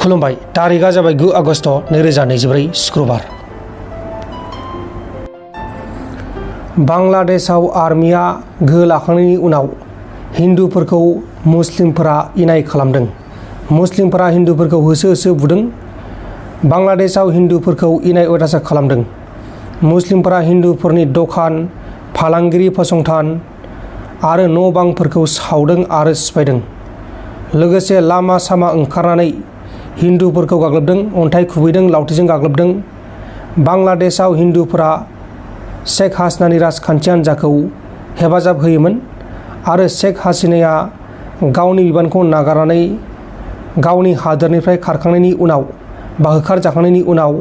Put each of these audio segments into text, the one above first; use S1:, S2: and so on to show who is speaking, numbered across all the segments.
S1: खुलुमबाय। तारिखा जाबाय 9 आगष्ट 2024 शुक्रबार। बांलादेशआव आर्मिया गोहो लाखांनायनि उनाव हिन्दुफोरखौ मुस्लिमफोरा इनाय खालामदों। मुस्लिमफोरा हिन्दुफोरखौ होसो होसो बुदों। बांलादेशआव हिन्दुफोरखौ इनाय अयतासार खालामदों। मुस्लिमफोरा हिन्दुफोरनि दखान, फालांगिरि फसंथान आरो न' बांफोरखौ सावदों आरो सिफायदों। लोगोसे लामा सामा ओंखारनानै हिन्दुफोरखौ गाग्लोबदों, अन्थाइ खुबैदों, लावथिजों गाग्लोबदों। बांलादेशआव हिन्दुफोरा शेख हासिनानि राजखान्थि हान्जाखौ हेफाजाब होयोमोन आरो शेख हासिनाया गावनि बिबानखौ नागारनानै गावनि हादोरनिफ्राय खारखांनायनि उनाव बा होखारजाखांनायनि उनाव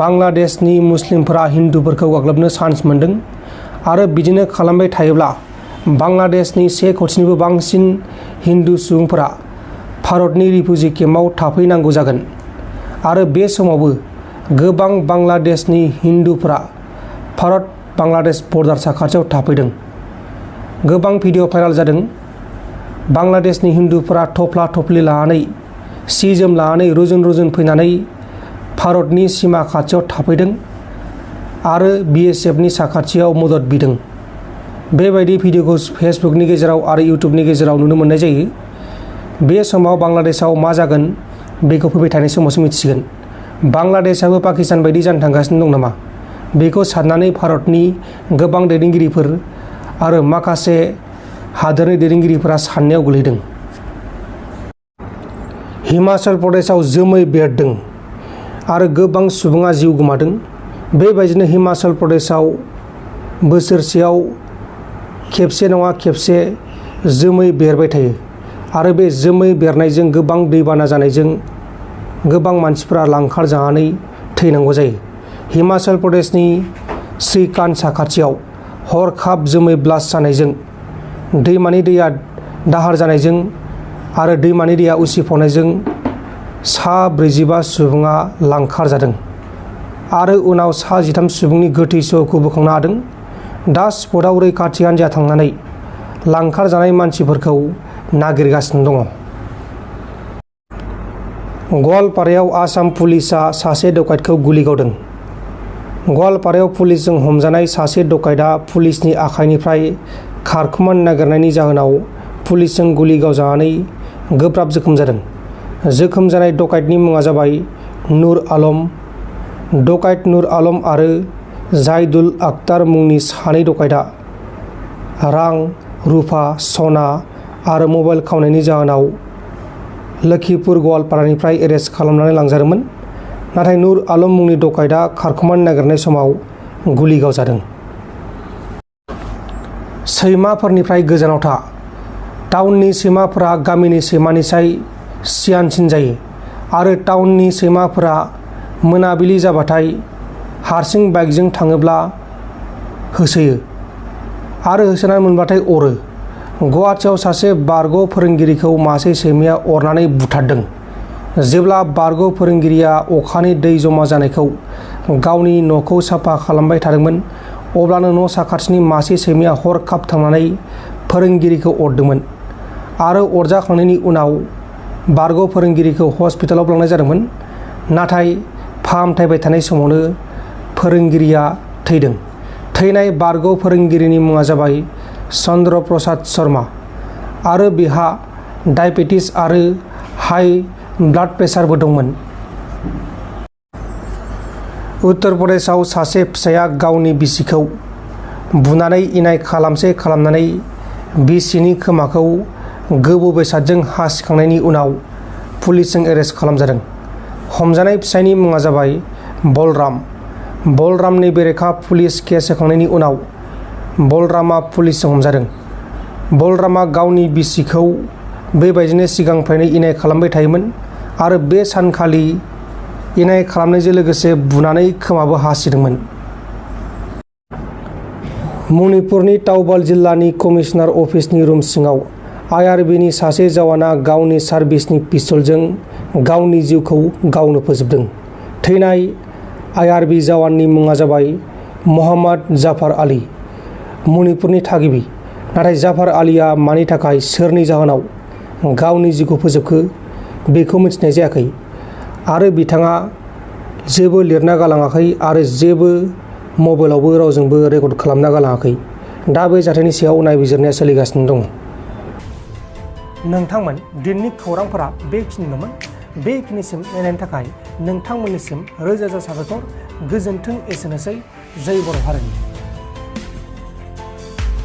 S1: बांलादेशनि मुस्लिमफोरा हिन्दुफोरखौ गाग्लोबनो चान्स मोन्दों आरो बिदिनो खालामबाय थायोब्ला बांलादेशनि 1 कौटिनिबो बांसिन हिन्दु सुबुंफोरा भारतनि रिफिउजि केम्पआव थाफैनांगौ जागोन आरो बे समावबो गोबां बांलादेशनि हिन्दुफोरा भारत बांलादेश बर्डार साखाथियाव थाफैदों। गोबां भिडिअ भाइराल जादों। बांलादेशनि हिन्दुफोरा थफ्ला थफ्लि लानानै सि जोम लानानै रुजुन रुजुन फैनानै भारतनि सिमा खाथियाव थाफैदों आरो BSFनि साखाथियाव मदद बिदों। बेबायदि भिडिअखौ फेसबुकनि गेजेराव आरो इउटुबनि गेजेराव नुनो मोननाय जायो। बे समाव बांलादेशआव मा जागोन बेखौ फैबाय थानाय समावसो मिथिसिगोन। बांलादेशआबो पाकिस्तान बायदि जानो थांगासिनो दं नामा बेखौ साननानै भारतनि गोबां दैदेनगिरिफोर आरो माखासे हादोरनि दैदेनगिरिफोरा साननायाव गोलैदों। हिमाचल प्रदेशआव जोमै बेरदों आरो गोबां सुबुङा जिउ गोमादों। बेबायदिनो हिमाचल प्रदेशआव बोसोरसेयाव खेबसे नङा खेबसे जोमै बेरबाय थायो आरो बे जोमै बेरनायजों गोबां दैबाना जानायजों गोबां मानसिफोरा लांखार जानानै थैनांगौ जायो। हिमाचल प्रदेशनि श्रीकान साखाथियाव हरखाब जोमै ब्लास्ट जानायजों दैमानि दैया दाहार जानायजों आरो दैमानि दैया उसिफावनायजों 45 सुबुङा लांखार जादों आरो उनाव 13 सुबुंनि गोथै सहखौ बोखांनो हादों। दा स्पटआव रैखाथि हान्जाया थांनानै लांखार जानाय मानसिफोरखौ नागिरगासिनो दङ। गवालपारायाव आसाम पुलिसआ सासे डकाइतखौ गुलि गावदों। गवालपारायाव पुलिसजों हमजानाय सासे डकाइतआ पुलिसनि आखाइनिफ्राय खारखुमानो नागिरनायनि जाहोनाव पुलिसजों गुलि गावजानानै गोब्राब जोखोम जादों। जोखोम जानाय डकाइतनि मुङा जाबाय नुर आलम। डकाइत नुर आलम आरो जाइदुल आख्तार मुंनि सानै डकाइतआ रां, रुफा, सना आरो मबाइल खावनायनि जाहोनाव लखिमपुर गवालपारानिफ्राय एरेस्ट खालामनानै लांजादोंमोन। नाथाय नुर आलम मुंनि डकाइतआ खारखुमानो नागिरनाय समाव गुलि गावजादों। सैमाफोरनिफ्राय गोजानाव था। टाउननि सैमाफोरा गामिनि सैमानिसाय सियानसिन जायो आरो टाउननि सैमाफोरा मोनाबिलि जाबाथाय हारसिं बाइकजों थाङोब्ला होसोयो आरो होसोनानै मोनबाथाय अरो। गुवाहाटियाव सासे बारग' फोरोंगिरिखौ मासे सैमाया अरनानै बुथारदों। जेब्ला बारग' फोरोंगिरिया अखानि दै जमा जानायखौ गावनि न'खौ साफा खालामबाय थादोंमोन अब्लानो न' साखाथिनि मासे सैमाया हरखाब थांनानै फोरोंगिरिखौ अरदोंमोन आरो अरजाखांनायनि उनाव बारग' फोरोंगिरिखौ हस्पिटालाव लांनाय जादोंमोन। नाथाय फाहामथाय बाय थानाय समावनो फोरोंगिरिया थैदों। थैनाय बारग' फोरोंगिरिनि मुङा जाबाय चन्द्र प्रसाद शर्मा आरो बिहा डायबेटिस आरो हाइ ब्लाड प्रेसारबो दंमोन। उत्तर प्रदेशआव सासे फिसाया गावनि बिसिखौ बुनानै इनाय खालामनानै बिसिनि खोमाखौ गोबौ बेसादजों हासिखांनायनि उनाव पुलिसजों एरेस्ट खालामजादों। हमजानाय फिसायनि मुङा जाबाय बलराम। बलरामनि बेरेखा पुलिस केस होखांनायनि उनाव बलरामा पुलिसजों हमजादों। बलरामा गावनि बिसिखौ बेबायदिनो सिगांनिफ्रायनो इनाय खालामबाय थायोमोन आरो बे सानखालि इनाय खालामनायजों लोगोसे बुनानै खोमाबो हासिदोंमोन। मणिपुरनि ताउबाल जिल्लानि कमिशनार अफिसनि रुम सिङाव IRBनि सासे जवाना गावनि सार्भिसनि पिस्तलजों गावनि जिउखौ गावनो फोजोबदों। थैनाय IRB जवाननि मुङा जाबाय मोहम्मद जाफर आली, मणिपुरनि थागिबि। नाथाय जाफर आलीया मानि थाखाय सोरनि जाहोनाव गावनि जिउखौ फोजोबखो बेखौ मिथिनाय जायाखै। आरो बिथाङा जेबो लिरना गालाङाखै आरो जेबो मबाइलावबो रावजोंबो रेकर्ड खालामना गालाङाखै। दा बे जाथायनि सायाव नायबिजिरनाया सोलिगासिनो दं। नोंथांमोन दिनैनि खौरांफोरा बेखिनिल'मोन। बेखिनिसिम नायनायनि थाखाय नोंथांमोननिसिम रोजा रोजा साबायखर। गोजोन्थों। एसेनोसै। जै बर' हारिनि।